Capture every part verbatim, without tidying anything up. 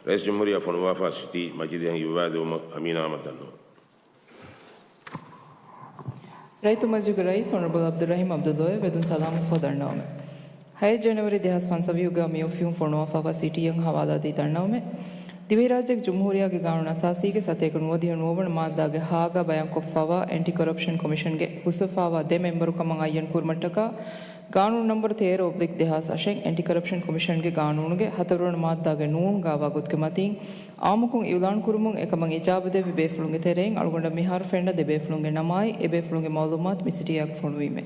ރައީސުލްޖުމްހޫރިއްޔާ ފޮނުވާފަ ސިޓީ މަޖިލީހަށް އިއްވާ ދެވުމަށް އަމީނާ އަހްމަދު ދަންނަވަން. ރައްޔިތުންގެ މަޖިލީހުގެ ރައީސް އޮނަރަބަލް އަބްދުއްރަހީމް އަބްދުއްލޯއަށް ވެދުން ސަލާމަތް ފޯ ދަންނަވަމެ. ހައެއް ޖެނުއަރީ ދެހާސް ފަންސަވީހުގަ މިއޮފީހުން ފޮނުވާފައިވާ ސިޓީއަށް ހަވާލާދީ ދަންނަވަމެ. ދިވެހިރާއްޖޭގެ ޖުމްހޫރިއްޔާގެ ގާނޫނު އަސާސީގެ ސަތޭކަ ނުވަދިހަ ނުވަވަނަ މާއްދާގެ ހާގާ ބަޔާންކޮށްފައިވާ އެންޓި ކޮރަޕްޝަން ކޮމިޝަންގެ ހުސްވެފައިވާ ދެ މެމްބަރު ކަމަށް އައްޔަން ކުރުމަށްޓަކާ، ގާނޫނު ނަންބަރު ތޭރަ އޮބްލިކް ދެހާސް އަށެއް އެންޓި ކޮރަޕްޝަން ކޮމިޝަންގެ ގާނޫނުގެ ހަތަރުވަނަ މާއްދާގެ ނޫން ގާވާ ގޮތުގެ މަތީން އާއްމުކޮށް އިއުލާން ކުރުމުން އެކަމަށް އިޖާބަ ދެއްވި ބޭފުޅުންގެ ތެރެއިން އަޅުގަނޑަށް މިހާރު ފެންނަ ދެ ބޭފުޅުންގެ ނަމާއި އެ ބޭފުޅުންގެ މައުލޫމާތު މި ސިޓީއާއެކު ފޮނުވީމެ.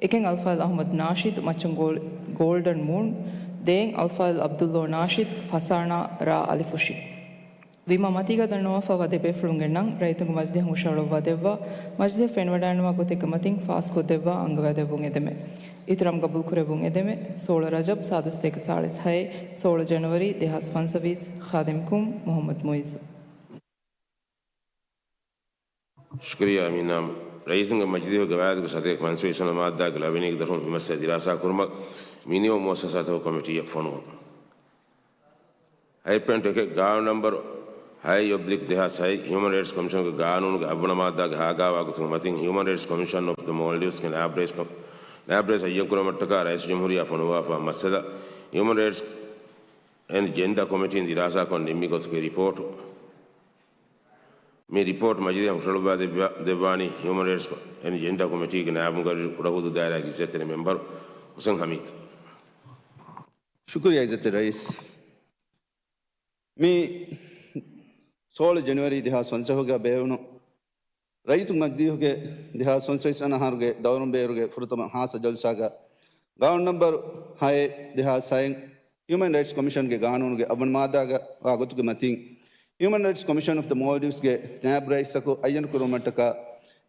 އެކެއް އަލްފާޟިލް އަޙްމަދު ނާޝިދު، މައްޗަށް ގޯލް-، ގޯލްޑަން މޫން. ދޭއް އަލްފާޟިލް އަބްދުއްލޯ ނާޝިދު، ފަސާނާ ރާ އަލިފުށި. ވީމާ މަތީގަ ދަންނަވާފައިވާ ދެ ބޭފުޅުންގެ ނަން ރައްޔިތުންގެ މަޖިލީހަށް ހުށަހަޅުއްވާ ދެއްވާ، މަޖިލީހަށް ފެނިވަޑައިގަންނަވާ ގޮތެއްގެ މަތިން ފާސްކޮށްދެއްވާ އަންގަވައިދެއްވުން އެދެމެ. އިޙްތިރާމް ގަބޫލުކުރެއްވުން އެދެމެ. ސޯޅަ ރަޖަބް ސާދަ ސަތޭކަ ސާޅީސް ހައެއް، ސޯޅަ ޖަނަވަރީ ދެހާސް ފަންސަވީސް، ޚާދިމްކުން، މުޙައްމަދު މުޢިއްޒު. ޝުކުރިއްޔާ އަމީން ނާމު. ރައީސުންގެ މަޖިލީހުގެ ގަވާއިދުގެ ސަތޭކަ ފަންސަވީސް ވަނަ މާއްދާގެ ލަވަނީގެ ދަށުން މި މައްސަލަ ދިރާސާ ކުރުމަށް މިނިވަން މުއައްސަސާތަކުގެ ކޮމިޓީއެއް ފޮނުވުން. ހަތް ޕޮއިންޓް އެކެއް، ގާނޫނު ނަންބަރު ހައެއް އޮބްލިކް ދެހާސް ހައެއް، ހިއުމަން ރައިޓްސް ކޮމިޝަނުގެ ގާނޫނުގެ އަށްވަނަ މާއްދާގެ ހާގާވާ ގޮތުގެ މަތިން ހިއުމަން ރައިޓްސް ކޮމިޝަން އޮފް ދަ މޯލްޑިވްސްގެ ނާއިބު ރައީސް ކޮ-، ނާއިބު ރައީސް އައްޔަން ކުރުމަށްޓަކާ ރައީސުލްޖުމްހޫރިއްޔާ ފޮނުވާފަ މައްސަލަ ހިއުމަން ރައިޓްސް އެންޑް ޖެންޑާ ކޮމިޓީން ދިރާސާކޮށް ނިންމި ގޮތުގެ ރިޕޯޓު. މި ރިޕޯޓް މަޖިލީހަށް ހުށަހަޅުއްވާ ދެއްވާ-، ދެއްވާނީ ހިއުމަން ރައިޓްސް އެންޑް ޖެންޑާ ކޮމިޓީގެ ނާއިބު މުގައްރިރު ކުޑަހުދޫ ދާއިރާގެ އިއްޒަތްތެރި މެމްބަރު ހުސެން ހަމީދު. ޝުކުރިއްޔާ އިއްޒަތްތެރި ރައީސް. މި ސޯޅަ ޖެނުއަރީ ދެހާސް ފަންސަވީހުގަ ބޭއްވުނު ރައްޔިތުން މަޖިލީހުގެ ދެހާސް ފަންސަވީސް ވަނަ އަހަރުގެ ދައުރުން ބޭރުގެ ފުރަތަމަ ހާއްސަ ޖަލްސާގަ ގާނޫނު ނަންބަރު ހައެއް ދެހާސް ހައެއް ހިއުމަން ރައިޓްސް ކޮމިޝަންގެ ގާނޫނުގެ އަށްވަނަ މާއްދާގަ ވާ ގޮތުގެ މަތިން ހިއުމަން ރައިޓްސް ކޮމިޝަން އޮފް ދަ މޯލްޑިވްސްގެ ނާއިބު ރައީސަކު އައްޔަން ކުރުމަށްޓަކާ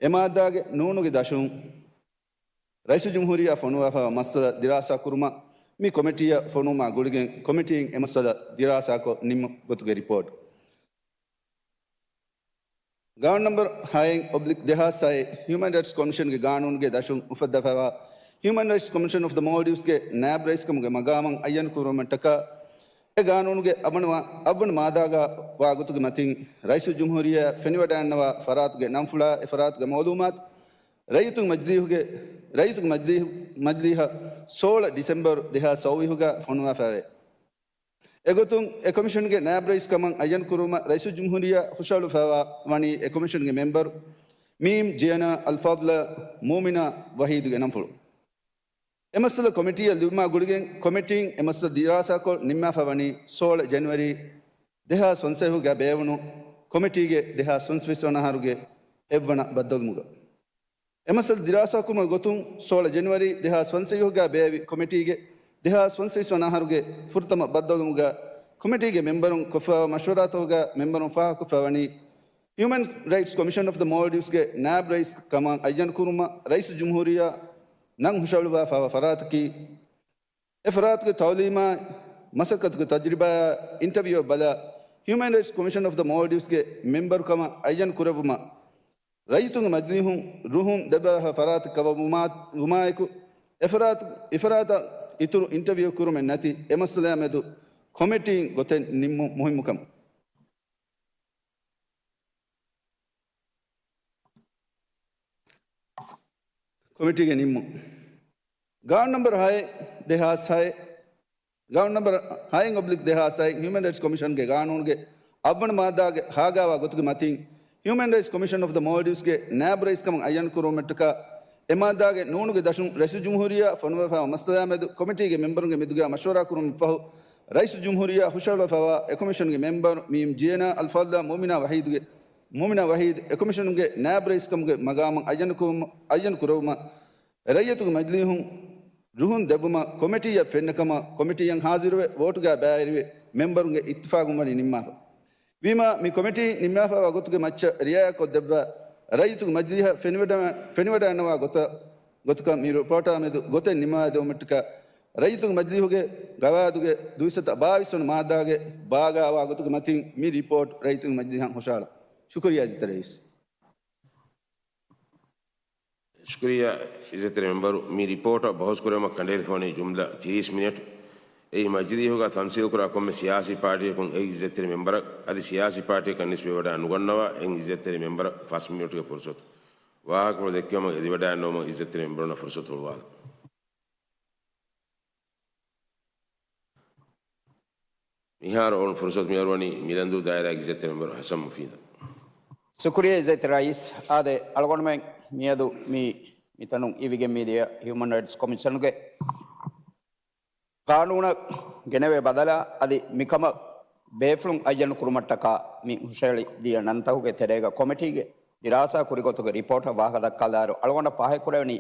އެ މާއްދާގެ ނޫނުގެ ދަށުން ރައީސުލްޖުމްހޫރިއްޔާ ފޮނުވާފައިވާ މައްސަލަ ދިރާސާ ކުރުމަށް މި ކޮމިޓީއަށް ފޮނުވުމާ ގުޅިގެން ކޮމިޓީން އެ މައްސަލަ ދިރާސާކޮށް ނިންމު ގޮތުގެ ރިޕޯޓް. ގާނޫނު ނަންބަރު ހައެއް އޮބްލިކް ދެހާސް ހައެއް ހިއުމަން ރައިޓްސް ކޮމިޝަންގެ ގާނޫނުގެ ދަށުން އުފައްދާފައިވާ ހިއުމަން ރައިޓްސް ކޮމިޝަން އޮފް ދަ މޯލްޑިވްސްގެ ނާއިބު ރައީސްކަމުގެ މަގާމަށް އައްޔަން ކުރުމަށްޓަކާ އެ ގާނޫނުގެ އަށްވަނަ މާ-، އަށްވަނަ މާއްދާގަ ވާ ގޮތުގެ މަތިން ރައީސުލްޖުމްހޫރިއްޔާ ފެނިވަޑައިގަންނަވާ ފަރާތުގެ ނަންފުޅާ އެ ފަރާތުގެ މައުލޫމާތު ރައްޔިތުން މަޖިލީހުގެ، ރައްޔިތުން މަޖިލީހު-، މަޖިލީހަށް ސޯޅަ ޑިސެމްބަރު ދެހާސް ސައުވީހުގަ ފޮނުވާފައެވެ. އެގޮތުން އެ ކޮމިޝަންގެ ނާއިބު ރައީސް ކަމަށް އައްޔަން ކުރުމަށް ރައީސުލްޖުމްހޫރިއްޔާ ހުށަހަޅުފައިވާ ވަނީ އެ ކޮމިޝަންގެ މެމްބަރު މީމް ޖިޔަނާ އަލްފާޟިލާ މޫމިނާ ވަހީދުގެ ނަންފުޅު. އެ މައްސަލަ ކޮމިޓީއަށް ލިބުމާ ގުޅިގެން ކޮމިޓީން އެ މައްސަލަ ދިރާސާކޮށް ނިންމާފަ ވަނީ ސޯޅަ ޖެނުއަރީ ދެހާސް ފަންސަވީހުގަ ބޭއްވުނު ކޮމިޓީގެ ދެހާސް ފަންސަވީސް ވަނަ އަހަރުގެ އެއްވަނަ ބައްދަލުވުމުގަ. އެ މައްސަލަ ދިރާސާކުރުމުގެ ގޮތުން ސޯޅަ ޖެނުއަރީ ދެހާސް ފަންސަވީހުގަ ބޭއްވި ކޮމިޓީގެ ދެހާސް ފަންސަވީސް ވަނަ އަހަރުގެ ފުރަތަމަ ބައްދަލުވުމުގަ ކޮމިޓީގެ މެމްބަރުން ކޮށްފައިވާ މަޝްވަރާތަކުގަ މެމްބަރުން ފާހަގަކޮށްފަ ވަނީ ހިއުމަން ރައިޓްސް ކޮމިޝަން އޮފް ދަ މޯލްޑިވްސްގެ ނާއިބު ރައީސް ކަމަށް އައްޔަން ކުރުމަށް ރައީސުލްޖުމްހޫރިއްޔާ ނަން ހުށަހަޅުވާފައިވާ ފަރާތަކީ، އެ ފަރާތުގެ ތައުލީމާއި މަސައްކަތުގެ ތަޖުރިބާއާ އިންޓަވިއުއަށް ބަލާ، ހިއުމަން ރައިޓްސް ކޮމިޝަން އޮފް ދަ މޯލްޑިވްސްގެ މެމްބަރު ކަމަށް އައްޔަން ކުރެއްވުމަށް ރައްޔިތުންގެ މަޖިލީހުން ރުހުން ދެއްވާފަ ފަރާތަކަށް ވުމާ-، ވުމާއެކު، އެފަރާތު، އެފަރާތަށް އިތުރު އިންޓަވިއު ކުރުމެއް ނެތި އެ މައްސަލައާ މެދު ކޮމިޓީން ގޮތެއް ނިންމުން މުހިއްމުކަމަށް. ކޮމިޓީގެ ނިންމުން. ގާނޫނު ނަންބަރު ހައެއް ދެހާސް ހައެއް، ގާނޫނު ނަންބަރު ހައެއް އޮބްލިކް ދެހާސް ހައެއް ހިއުމަން ރައިޓްސް ކޮމިޝަންގެ ގާނޫނުގެ އަށްވަނަ މާއްދާގެ ހާގާވާ ގޮތުގެ މަތިން، ހިއުމަން ރައިޓްސް ކޮމިޝަން އޮފް ދަ މޯލްޑިވްސްގެ ނާއިބު ރައީސް ކަމަށް އައްޔަން ކުރުވުމަށްޓަކާ، އެ މާއްދާގެ ނޫނުގެ ދަށުން ރައީސުލްޖުމްހޫރިއްޔާ ފޮނުވާފައިވާ މައްސަލާ މެދު ކޮމިޓީގެ މެމްބަރުންގެ މެދުގަ މަޝްވަރާ ކުރުމަށް ފަހު، ރައީސުލްޖުމްހޫރިއްޔާ ހުށަހަޅުވާފައިވާ އެ ކޮމިޝަންގެ މެމްބަރު މީމް ޖިޔަނާ އަލްފާޟިލާ މޫމިނާ ވަހީދުގެ، މޫމިނާ ވަހީދު އެ ކޮމިޝަނުގެ ނާއިބު ރައީސް ކަމުގެ މަގާމަށް އައްޔަން ކުރު-، އައްޔަން ކުރެވުމަށް ރައްޔިތުންގެ މަޖިލީހުން ރުހުން ދެއްވުމަށް ކޮމިޓީއަށް ފެންނަ ކަމަށް ކޮމިޓީއަށް ހާޒިރުވެ ވޯޓުގަ ބައިވެރިވެ މެމްބަރުންގެ އިއްތިފާގުން ވަނީ ނިންމާފަ. ވީމާ، މި ކޮމިޓީ ނިންމާފައިވާ ގޮތުގެ މައްޗަށް ރިއާޔަތްކޮށްދެއްވާ، ރައްޔިތުންގެ މަޖިލީހަށް ފެނިވަޑަ-، ފެނިވަޑައިގަންނަވާ ގޮތަށް، ގޮތަކަށް މި ރިޕޯޓާ މެދު ގޮތެއް ނިންމާދެވުމަށްޓަކާ، ރައްޔިތުންގެ މަޖިލީހުގެ ގަވާއިދުގެ ދުއިސައްތަ ބާވީސް ވަނަ މާއްދާގެ ބާގާވާ ގޮތުގެ މަތިން މި ރިޕޯޓް ރައްޔިތުންގެ މަޖިލީހަށް ހުށަހަޅަން. ޝުކުރިއްޔާ އިއްޒަތްތެރި ރައީސް. ޝުކުރިއްޔާ އިއްޒަތްތެރި މެމްބަރު، މި ރިޕޯޓަށް ބަހުސް ކުރެވުމަށް ކަނޑައެޅިފަވަނީ ޖުމްލަ ތިރީސް މިނެޓް. އެއީ މަޖިލީހުގަ ތަމްސީލުކުރާ ކޮންމެ ސިޔާސީ ޕާޓީއަކުން އެއް އިއްޒަތްތެރި މެމްބަރަށް އަދި ސިޔާސީ ޕާޓީއަކަށް ނިސްބަތްވެވަޑައި ނުގަންނަވާ އެއް އިއްޒަތްތެރި މެމްބަރަށް ފަސް މިނިޓުގެ ފުރުސަތު. ވާހަކަފުޅު ދެއްކެވުމަށް އެދިވަޑައިންނެވުމަށް އިއްޒަތްތެރި މެމްބަރުންނަށް ފުރުސަތު ހުޅުވާލަން. މިހާރު އޮން ފުރުސަތު މިއަރުވަނީ މިލަންދޫ ދާއިރާގެ އިއްޒަތްތެރި މެމްބަރު ހަސަން މުފީދަށް. ޝުކުރިއްޔާ އިއްޒަތްތެރި ރައީސް. އާދެ، އަޅުގަނޑުމެން މިއަދު މި މިތަނުން އިވިގެން މިދިޔަ ހިއުމަން ރައިޓްސް ކޮމިޝަނުގެ ގާނޫނަށް ގެނެވޭ ބަދަލާ އަދި މިކަމަށް ބޭފުޅުން އައްޔަން ކުރުމަށްޓަކާ މި ހުށަހެޅި ދިޔަ ނަންތަކުގެ ތެރޭގަ ކޮމިޓީގެ ދިރާސާ ކުރިގޮތުގެ ރިޕޯޓަށް ވާހަކަ ދައްކާލާއިރު، އަޅުގަނޑަށް ފާހަގަކުރެވެނީ،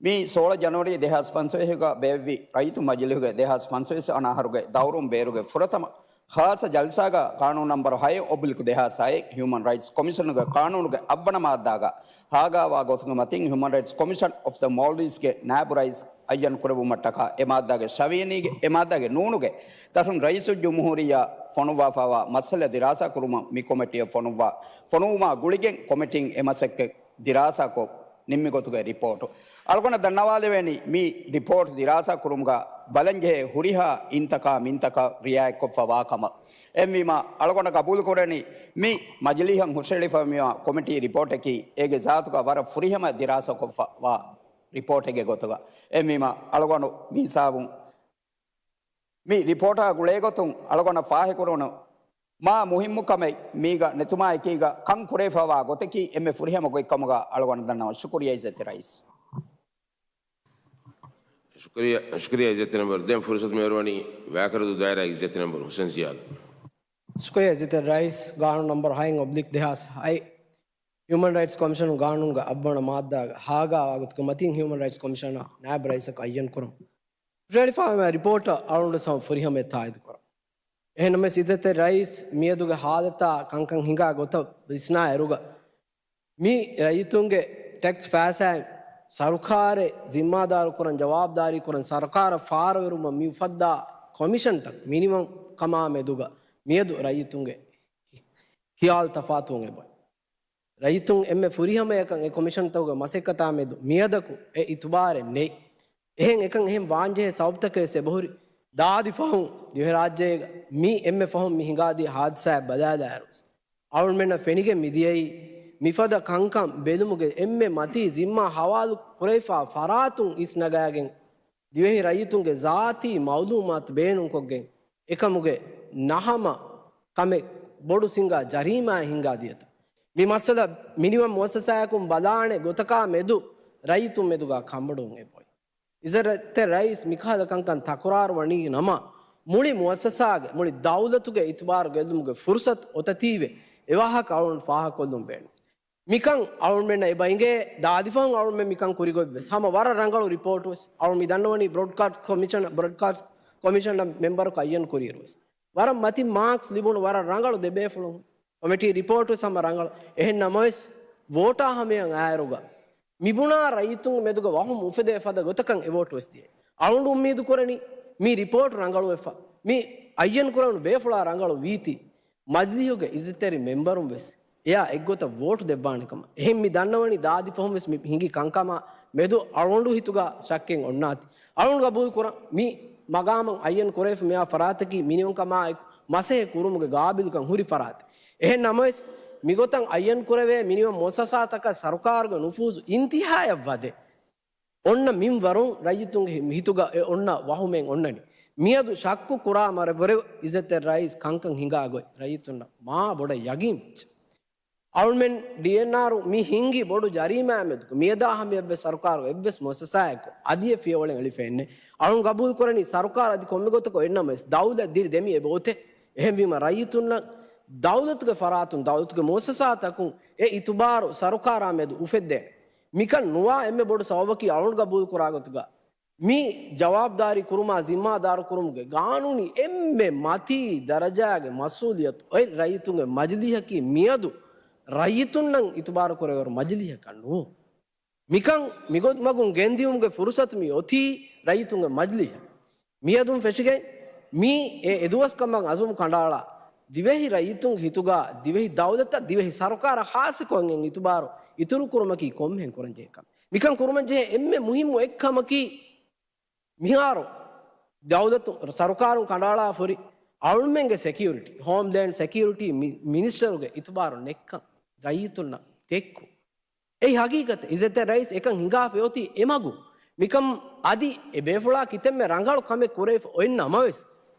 މި ސޯޅަ ޖަނަވަރީ ދެހާސް ފަންސަވީހުގަ ބޭއްވި ރައްޔިތު މަޖިލީހުގެ ދެހާސް ފަންސަވީސް އަށާރުގެ ދައުރުން ބޭރުގެ ފުރަތަމަ ޚާއްޞަ ޖަލްސާގަ ގާނޫނު ނަންބަރު ހައެއް އޮބްލިކް ދެހާސް ހައެއް ހިއުމަން ރައިޓްސް ކޮމިޝަނުގެ ގާނޫނުގެ އަށްވަނަ މާއްދާގަ ހާގާވާ ގޮތުގެ މަތިން ހިއުމަން ރައިޓްސް ކޮމިޝަން އޮފް ދަ މޯލްޑިވްސްގެ ނާއިބު ރައީސް އައްޔަން ކުރެވުމަށްޓަކާ އެ މާއްދާގެ ޝަވިޔަނީގެ އެ މާއްދާގެ ނޫނުގެ ދަށުން ރައީސުލްޖުމްހޫރިއްޔާ ފޮނުއްވާފައިވާ މައްސަލަ ދިރާސާ ކުރުމަށް މި ކޮމިޓީއަށް ފޮނުއްވާ، ފޮނުވުމާ ގުޅިގެން ކޮމިޓީން އެ މަސައްކަތް ދިރާސާކޮށް، ނިންމި ގޮތުގެ ރިޕޯޓު. އަޅުގަނޑަށް ދަންނަވާލެވޭނީ، މި ރިޕޯޓް ދިރާސާ ކުރުމުގަ ބަލަންޖެހޭ ހުރިހާ އިންތަކާ މިންތަކަށް ރިއާޔަތްކޮށްފަ ވާ ކަމަށް. އެހެންވީމަ، އަޅުގަނޑަށް ގަބޫލުކުރެވެނީ، މި މަޖިލީހަށް ހުށަހެޅިފަ މިވާ ކޮމިޓީ ރިޕޯޓަކީ، އޭގެ ޒާތުގަ ވަރަށް ފުރިހަމަ ދިރާސާކޮށްފަ ވާ ރިޕޯޓެއްގެ ގޮތުގަ. އެހެންވީމަ، އަޅުގަނޑު މި ހިސާބުން މި ރިޕޯޓާ ގުޅޭގޮތުން އަޅުގަނޑަށް ފާހަގަކުރެވުނު މާ މުހިއްމު ކަމެއް މީގަ ނެތުމާ އެކީގަ ކަން ކުރެވިފައިވާ ގޮތަކީ އެންމެ ފުރިހަމަ ގޮތްކަމުގަ އަޅުގަނޑު ދަންނަވަން. ޝުކުރިއްޔާ އިއްޒަތްތެރި ރައީސް. ޝުކުރިއްޔާ، ޝުކުރިއްޔާ އިއްޒަތްތެރި މެމްބަރު. ދެން ފުރުސަތު މިއަރުވަނީ ވައިކަރަދޫ ދާއިރާގެ އިއްޒަތްތެރި މެމްބަރު ހުސެން ޒިޔާދު. ޝުކުރިއްޔާ އިއްޒަތްތެރި ރައީސް. ގާނޫނު ނަންބަރު ހައެއް އޮބްލިކް ދެހާސް ހައެއް ހިއުމަން ރައިޓްސް ކޮމިޝަނު ގާނޫނުގެ އަށްވަނަ މާއްދާގަ ހާގާވާ ގޮތުގެ މަތިން ހިއުމަން ރައިޓްސް ކޮމިޝަނަށް ނާއިބު ރައީސަކު އައްޔަން ކުރުން. ހުށަހެޅިފައިވާ ރިޕޯޓަށް އަޅުގަނޑު ސަމަ ފުރިހަމަޔަށް ތާއީދު ކުރަން. އެހެންނަމަވެސް އިއްޒަތްތެރި ރައީސް މިއަދުގެ ހާލަތާ ކަންކަން ހިނގާ ގޮތަށް ވިސްނާ އިރުގަ، މި ރައްޔިތުންގެ ޓެކްސް ފައިސާއިން ސަރުކާރެއް ޒިންމާދާރު ކުރަން، ޖަވާބުދާރީ ކުރަން، ސަރުކާރަށް ފާރަވެރުމަށް މި އުފައްދާ ކޮމިޝަންތައް މިނިވަން ކަމާ މެދުގަ މިއަދު ރައްޔިތުންގެ ހިޔާލު ތަފާތުވުން އެބައޮތް. ރައްޔިތުން އެންމެ ފުރިހަމަޔަކަށް އެ ކޮމިޝަންތަކުގެ މަސައްކަތާ މެދު މިއަދަކު އެ އިތުބާރެއް ނެތް. އެހެން އެކަން އެހެން ވާންޖެހޭ ސަބަބުތަކެއް ވެސް އެބަހުރި. ދާދި ފަހުން ދިވެހިރާއްޖޭގަ މި އެންމެ ފަހުން މި ހިނގާދިޔަ ހާދިސާއެއް ބަލާލާއިރުވެސް، އަޅުމެންނަށް ފެނިގެން މިދިޔައީ، މިފަދަ ކަންކަން ބެލުމުގެ އެންމެ މަތީ ޒިންމާ ހަވާލު ކުރެވިފާ ފަރާތުން އިސްނަގާގެން، ދިވެހި ރައްޔިތުންގެ ޒާތީ މައުލޫމާތު ބޭނުންކޮށްގެން، އެކަމުގެ ނަހަމަ ކަމެއް ބޮޑު ސިނގާ ޖަރީމާއެއް ހިނގާ ދިޔަތަ؟ މި މައްސަލަ މިނިވަން މުއައްސަސާއަކުން ބަލާނެ ގޮތަކާ މެދު ރައްޔިތުން މެދުގަ ކަނބޮޑުވުން އެބައޮތް. އިއްޒަތްތެރި ރައީސް މިކަހަލަ ކަންކަން ތަކުރާރު ވަނީ ނަމަ، މުޅި މުއައްސަސާގެ، މުޅި ދައުލަތުގެ އިތުބާރު ގެއްލުމުގެ ފުރުސަތު އޮތަތީވެ، އެވާހަކަ އަޅުގަނޑު ފާހަގަކޮށްލުން ބޭނުން. މިކަން އަޅުމެންނަށް އެބަ އިނގޭ، ދާދިފަހުން އަޅުމެން މިކަން ކުރިގޮތްވެސް ހަމަ ވަރަށް ރަނގަޅު ރިޕޯޓުވެސް އަޅު މި ދަންނަވަނީ ބްރޯޑްކާސްޓް ކޮމިޝަނަށް، ބްރޯޑްކާސްޓް ކޮމިޝަނަށް މެމްބަރަކު އައްޔަން ކުރިއިރުވެސް ވަރަށް މަތިން މާކްސް ލިބުނު ވަރަށް ރަނގަޅު ދެބޭފުޅުން ކޮމިޓީ ރިޕޯޓުވެސް ހަމަ ރަނގަޅު. އެހެން ނަމަވެސް، ވޯޓާ ހަމަޔަށް އާއިރުގަ މިބުނާ ރައްޔިތުން މެދުގަ ވަހުމް އުފެދޭ ފަދަ ގޮތަކަށް އެ ވޯޓުވެސް ދިޔަ. އަޅުގަނޑު އުއްމީދު ކުރަނީ މި ރިޕޯޓް ރަނގަޅުވެފަ، މި އައްޔަން ކުރެވުނު ބޭފުޅާ ރަނގަޅު ވީތީ، މަޖިލީހުގެ އިއްޒަތްތެރި މެމްބަރުން ވެސް އެޔާ އެއްގޮތަށް ވޯޓު ދެއްވާނެ ކަމަށް. އެހެން މި ދަންނަވަނީ ދާދި ފަހުން ވެސް މި ހިނގި ކަންކަމާ މެދު އަޅުގަނޑު ހިތުގަ ޝައްކެއް އޮންނާތި. އަޅުގަނޑު ގަބޫލު ކުރަން މި މަގާމަށް އައްޔަން ކުރެވިފަ މިވާ ފަރާތަކީ މިނިވަންކަމާއެކު މަސައްކަތް ކުރުމުގެ ގާބިލުކަން ހުރި ފަރާތެއް. އެހެން ނަމަވެސް، މިގޮތަށް އައްޔަން ކުރެވޭ މިނިވަން މުއައްސަސާތަކަށް ސަރުކާރުގެ ނުފޫޒު އިންތިހާޔަށް ވަދެ، އޮންނަ މިންވަރުން ރައްޔިތުންގެ ހި-، ހިތުގަ އެ އޮންނަ ވަހުމެއް އޮންނަނީ. މިއަދު ޝައްކު ކުރާ މަރެއްވެރި އިއްޒަތްތެރި ރައީސް ކަންކަން ހިނގާ ގޮތް ރައްޔިތުންނަށް މާ ބޮޑަށް ޔަގީން ވެއްޖެ. އަޅުމެން ޑީއެންއާރު މި ހިންގި ބޮޑު ޖަރީމާ މެދުގަ މިއަދާ ހަމަޔަށްވެސް ސަރުކާރު އެއްވެސް މުއައްސަސާއެއްގަ އަދިއެއް ފިޔަވަޅެއް އެޅިފައެއްނެ. އަޅުން ގަބޫލު ކުރަނީ ސަރުކާރު އަދި ކޮންމެ ގޮތަކަށް އޮތްނަމަވެސް ދައުލަތް ދިރި ދެމި އެބައޮތޭ. އެހެންވީމަ ރައްޔިތުންނަށް ދައުލަތުގެ ފަރާތުން ދައުލަތުގެ މުއައްސަސާތަކުން އެ އިތުބާރު ސަރުކާރާ މެދު އުފެއްދޭނެ. މިކަން ނުވާ އެންމެ ބޮޑު ސަބަބަކީ އަޅުން ގަބޫލު ކުރާ ގޮތުގަ މި ޖަވާބުދާރީ ކުރުމާ ޒިންމާދާރު ކުރުމުގެ ގާނޫނީ އެންމެ މަތީ ދަރަޖާގެ މަސްއޫލިއްޔަތު އޮތް ރައްޔިތުންގެ މަޖިލީހަކީ މިއަދު ރައްޔިތުންނަށް އިތުބާރު ކުރެވޭވަރު މަޖިލީހަކަށް ނޫން. މިކަން މިގޮތްމަގުން ގެންދިއުމުގެ ފުރުސަތު މި އޮތީ ރައްޔިތުންގެ މަޖިލީހަށް. މިއަދުން ފެށިގެން މި އެ އެދުވަސްކަމަށް އަޒުމް ކަނޑައަޅާ، ދިވެހި ރައްޔިތުންގެ ހިތުގަ ދިވެހި ދައުލަތަށް ދިވެހި ސަރުކާރަށް ހާއްސަކޮށް އެން އިތުބާރު އިތުރުކުރުމަކީ ކޮންމެހެން ކުރަންޖެހޭ ކަމެއް. މިކަން ކުރުމަށްޖެހޭ އެންމެ މުހިއްމު އެއްކަމަކީ، މިހާރު ދައުލަތު ސަރުކާރުން ކަނޑައަޅާފަ ހުރި އަޅުމެންގެ ސެކިއުރިޓީ، ހޯމްލޭންޑް ސެކިއުރިޓީ މި-، މިނިސްޓަރުގެ އިތުބާރު ނެއްކަން ރައްޔިތުންނަށް ދެއްކު. އެއީ ހަގީގަތެއް. އިއްޒަތްތެރި ރައީސް އެކަން ހިނގާފަ އޮތީ އެމަގު. މިކަން އަދި އެ ބޭފުޅާ ކިތަންމެ ރަނގަޅު ކަމެއް ކުރެވިފަ އޮތް ނަމަވެސް،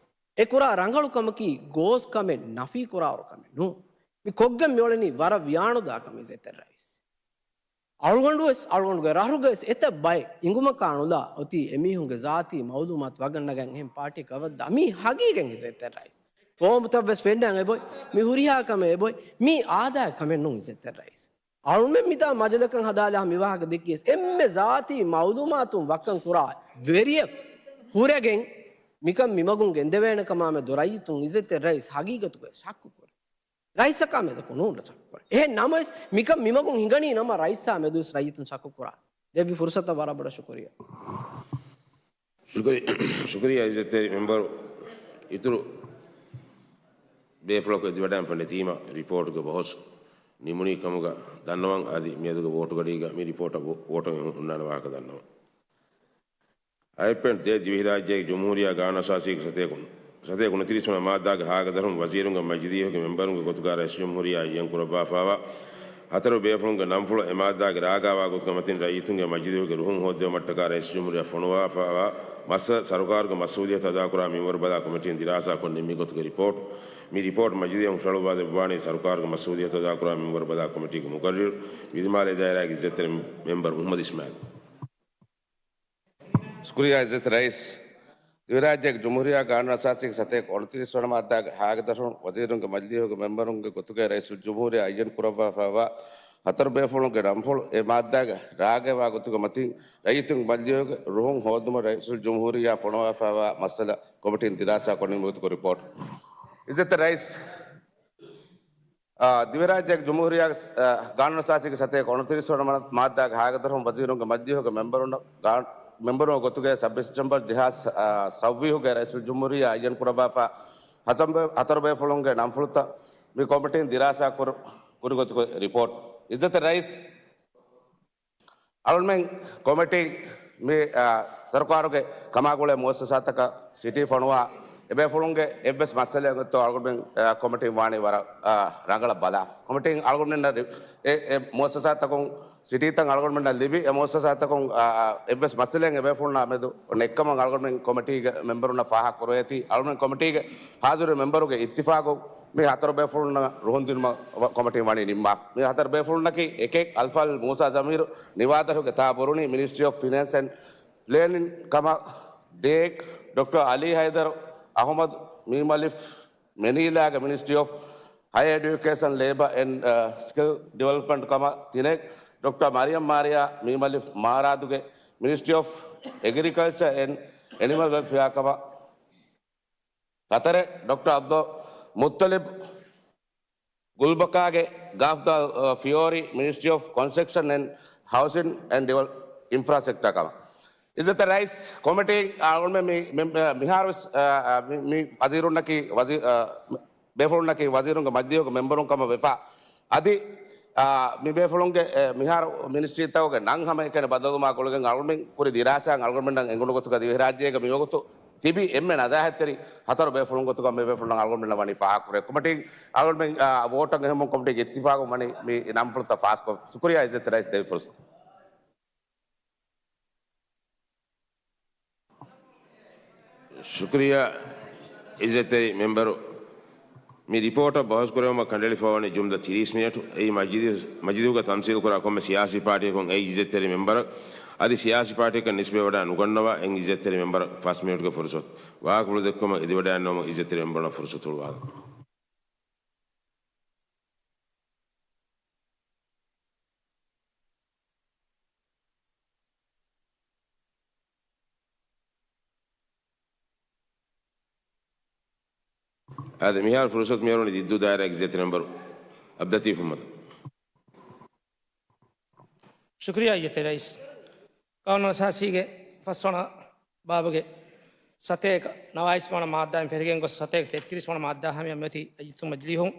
އެ ކުރާ ރަނގަޅު ކަމަކީ ގޯސް ކަމެއް، ނަފީ ކުރާވަރު ކަމެއް ނޫން. މި ކޮށްގެން މިއުޅެނީ ވަރަށް ވިޔާނުދާ ކަމެއް އިއްޒަތްތެރި ރައީސް. އަޅުގަނޑުވެސް، އަޅުގަނޑުގެ ރަށުގަވެސް އެތައް ބައެއް އިނގުމަކާ ނުލާ އޮތީ އެމީހުންގެ ޒާތީ މައުލޫމާތު ވަގަށް ނަގަން އެހެން ޕާޓީއަކަށް އަވަދާ. މީ ހަގީގަތް އިއްޒަތްތެރި ރައީސް. ފޯމުތައްވެސް ފެންނަން އެބޮތް. މި ހުރިހާ ކަމެއް އެބޮތް. މީ އާދައިގެ ކަމެއް ނޫން އިއްޒަތްތެރި ރައީސް. އަޅުމެން މިތާ މަޖިލަކަށް ހަދާލާ މި ވާހަކަ ދެއްކިޔަސް އެންމެ ޒާތީ މައުލޫމާތުން ވައްކަން ކުރާ ވެރިޔަކު ހުރެގެން މިކަން މިމަގުން ގެންދެވޭނެ ކަމާމެދު ރައްޔިތުން އިއްޒަތްތެރި ރައީސް ހަގީގަތުގައި ޝައްކު ކުރޭ. ރައީސަކާ މެދަކު ނޫން ޝައްކު ކުރޭ. އެހެން ނަމަވެސް މިކަން މިމަގުން ހިނގަނީ ނަމަ ރައީސާ މެދުވެސް ރައްޔިތުން ޝައްކު ކުރާ. ދެއްވި ފުރުސަތަށް ވަރަށް ބޮޑަށް ޝުކުރިއްޔާ. ޝުކުރި-، ޝުކުރިއްޔާ އިއްޒަތްތެރި މެމްބަރު. އިތުރު ބޭފުޅަކު އެދިވަޑައިގެންފަ ނެތީމަ ރިޕޯޓުގެ ބަހުސް ނިމުނީ ކަމުގަ ދަންނަވަން. އަދި މިއަދުގެ ވޯޓުގަޑީގަ މި ރިޕޯޓަށް ވޯ-، ވޯޓު ހުންނާނެ ވާހަކަ ދަންނަވަން. އައިޕެންޓް ދޭއް ދިވެހިރާއްޖޭގެ ޖުމްހޫރިއްޔާ ގާނޫނުއަސާސީގެ ސަތޭކަ، ސަތޭކަ އުނަތިރީސް ވަނަ މާއްދާގެ ހާގަދަރުން ވަޒީރުންގެ މަޖިލީހުގެ މެމްބަރުންގެ ގޮތުގަ ރައީސުލްޖުމްހޫރިއްޔާ އައްޔަން ކުރައްވާފައިވާ ހަތަރު ބޭފުޅުންގެ ނަންފުޅު އެ މާއްދާގެ ރާގާވާ ގޮތުގެ މަތިން ރައްޔިތުންގެ މަޖިލީހުގެ ރުހުން ހޯއްދެވުމަށްޓަކާ ރައީސުލްޖުމްހޫރިއްޔާ ފޮނުވާފައިވާ މައްސަލަ ސަރުކާރުގެ މަސްއޫލިއްޔަތު އަދާކުރާ މިންވަރު ބަލާ ކޮމިޓީން ދިރާސާކޮށް ނިންމި ގޮތުގެ ރިޕޯޓް. މި ރިޕޯޓް މަޖިލީހަށް ހުށަހަޅުއްވާދެއްވާނީ ސަރުކާރުގެ މަސްއޫލިއްޔަތު އަދާކުރާ މިންވަރު ބަލާ ކޮމިޓީގެ މުގައްރިރު ވިލިމާލެ ދާއިރާގެ އިއްޒަތްތެރި މެމްބަރު މުހައްމަދު އިސްމާއިލް. ޝުކުރިއްޔާ އިއްޒަތްތެރި ރައީސް. ދިވެހިރާއްޖޭގެ ޖުމްހޫރިއްޔާ ގާނޫނު އަސާސީގެ ސަތޭކަ އުނަތިރީސް ވަނަ މާއްދާގެ ހާގަދަރުން ވަޒީރުންގެ މަޖިލީހުގެ މެމްބަރުންގެ ގޮތުގައި ރައީސުލްޖުމްހޫރިއްޔާ އައްޔަން ކުރައްވާފައިވާ ހަތަރު ބޭފުޅުންގެ ނަންފުޅު އެ މާއްދާގެ ރާގައިވާ ގޮތުގެ މަތިން ރައްޔިތުންގެ މަޖިލީހުގެ ރުހުން ހޯއްދުމަށް ރައީސުލްޖުމްހޫރިއްޔާ ފޮނުވާފައިވާ މައްސަލަ ކޮމިޓީން ދިރާސާކޮށް ނިންމި ގޮތުގެ ރިޕޯޓް. އިއްޒަތްތެރި ރައީސް. އާ، ދިވެހިރާއްޖޭގެ ޖުމްހޫރިއްޔާގެ، އާ، ގާނޫނުއަސާސީގެ ސަތޭކަ އުނަތިރީސް ވަނަ މާއްދާގެ ހާގަދަރުން ވަޒީރުންގެ މަޖިލީހުގެ މެމްބަރުން، ގާ-، މެމްބަރުންގެ ގޮތުގައި ސަބް ޑިސެމްބަރު ދެހާސް، އާ، ސައުވީހުގެ ރައީސުލްޖުމްހޫރިއްޔާ އައްޔަން ކުރައްވާފަ ހަތަރު ބޭ-، ހަތަރު ބޭފުޅުންގެ ނަންފުޅުތައް މި ކޮމިޓީން ދިރާސާ ކުރު-، ކުރި ގޮތުގެ ރިޕޯޓް. އިއްޒަތްތެރި ރައީސް. އަޅުމެން ކޮމިޓީ މި، އާ، ސަރުކާރުގެ ކަމާގުޅޭ މުއައްސަސާތަކަށް ސިޓީ ފޮނުވާ އެބޭފުޅުންގެ އެއްވެސް މައްސަލައެއް އޮތްތޯ އަޅުގަނޑުމެން، އާ، ކޮމިޓީން ވާނީ ވަރަށް، އާ، ރަނގަޅަށް ބަލާ. ކޮމިޓީން އަޅުގަނޑުމެންނަށް ރި-، އެ، އެ މުއައްސަސާތަކުން ސިޓީތައް އަޅުގަނޑުމެންނަށް ލިބި، އެ މުއައްސަސާތަކުން، އާ، އާ، އެއްވެސް މައްސަލައެއް އެބޭފުޅުންނާ މެދު ނެއްކަމަށް އަޅުގަނޑުމެން ކޮމިޓީގެ މެމްބަރުންނަށް ފާހަގަ ކުރެވޭތީ، އަޅުގަނޑުމެން ކޮމިޓީގެ ހާޒިރު މެމްބަރުގެ އިއްތިފާގު މި ހަތަރު ބޭފުޅުންނަށް ރުހުން ދިނުމަށް ކޮމިޓީން ވަނީ ނިންމާ. މި ހަތަރު ބޭފުޅުންނަކީ އެކެއް އަލްފާޟިލް މޫސާ ޒަމީރު ނިވާދަރުގެ ތާ ބުރުނީ މިނިސްޓްރީ އޮފް ފިނޭންސް އެންޑް ޕްލޭނިން ކަމަށް، ދޭއް ޑޮކްޓަރ އަލީ ހައިދަރު އަހުމަދު މީމަލިފް މެނީލާގެ މިނިސްޓްރީ އޮފް ހަޔަރ އެޑިއުކޭޝަން ލޭބަ އެންޑް، އާ، ސްކިލް ޑިވެލޮޕްމަންޓް ކަމަށް، ތިނެއް ޑޮކްޓަރ މަރިޔަމް މާރިޔާ މީމަލިފް މާރާދުގެ މިނިސްޓްރީ އޮފް އެގްރިކަލްޗަރ އެންޑް އެނިމަލް ވެލްފެއާ ކަމަށް، ހަތަރެއް ޑޮކްޓަރ އަބްދުލް މުއްތަލިބް ގުލްބަކާގެ ގާފްދާލް، އަ، ފިޔޯރީ މިނިސްޓްރީ އޮފް ކޮންސްޓްރަކްޝަން އެންޑް ހައުސިން އެންޑް ޑިވެލޮޕް އިންފްރާސްޓްރަކްޗާ ކަމަށް. އިއްޒަތްތެރި ރައީސް، ކޮމިޓީ އަޅުގަނޑުމެން މި، މި، މިހާރުވެސް، އަ، އަ، މި، މި ވަޒީރުންނަކީ ވަޒީ-، އަ، ބޭފުޅުންނަކީ ވަޒީރުންގެ މަޖިލީހުގެ މެމްބަރުން ކަމަށް ވެފަ. އަދި، އާ، މި ބޭފުޅުންގެ، އެ، މިހާރު މިނިސްޓްރީތަކުގެ ނަން ހަމައެކަނި ބަދަލުވުމާ ގުޅިގެން އަޅުގަނޑުމެން ކުރި ދިރާސާއިން އަޅުގަނޑުމެންނަށް އެނގުނު ގޮތުގަ ދިވެހިރާއްޖޭގެ މިވަގުތު ތިބި އެންމެ ނަޒާހަތްތެރި ހަތަރު ބޭފުޅުން ގޮތުގަ މި ބޭފުޅުންނަށް އަޅުގަނޑުމެންނަށް ވަނީ ފާހަގަކުރޭ. ކޮމިޓީން އަޅުގަނޑުމެން، އާ، ވޯޓަށް އެހެމުން ކޮމިޓީގެ އިއްތިފާގުން ވަނީ މި ނަންފުޅުތައް ފާސްކޮށް. ޝުކުރިއްޔާ އިއްޒަތްތެރި ރައީސް ދެއްވި ފުރުސަތު. ޝުކުރިއްޔާ އިއްޒަތްތެރި މެމްބަރު. މި ރިޕޯޓަށް ބަހުސް ކުރެވުމަށް ކަނޑައެޅިފައިވަނީ ޖުމްލަ ތިރީސް މިނެޓު. އެއީ މަޖިލީހު-، މަޖިލީހުގަ ތަމްސީލުކުރާ ކޮންމެ ސިޔާސީ ޕާޓީއަކުން އެއް އިއްޒަތްތެރި މެމްބަރަށް އަދި ސިޔާސީ ޕާޓީއަކަށް ނިސްބަތްވެވަޑައި ނުގަންނަވާ އެއް އިއްޒަތްތެރި މެމްބަރަށް ފަސް މިނެޓުގެ ފުރުސަތު. ވާހަކަފުޅު ދެއްކުމަށް އެދިވަޑައިގަންނަވަމުން އިއްޒަތްތެރި މެމްބަރުންނަށް ފުރުސަތު ހުޅުވާލަން. އާދެ، މިހާރު ފުރުސަތު މިއުޅެނީ ދިއްދޫ ދާއިރާގެ އިއްޒަތްތެރި މެމްބަރު އަބްދުލްލަތީފް މުހައްމަދަށް. ޝުކުރިއްޔާ އިއްޒަތްތެރި ރައީސް. ގާނޫނު އަސާސީގެ ފަސްވަނަ ބާބުގެ ސަތޭކަ ނަވާއިސް ވަނަ މާއްދާއިން ފެށިގެން ގޮސް ސަތޭކަ ތެއްތިރީސް ވަނަ މާއްދާ ހަމަޔަށް މިއޮތީ ރައްޔިތުން މަޖިލީހުން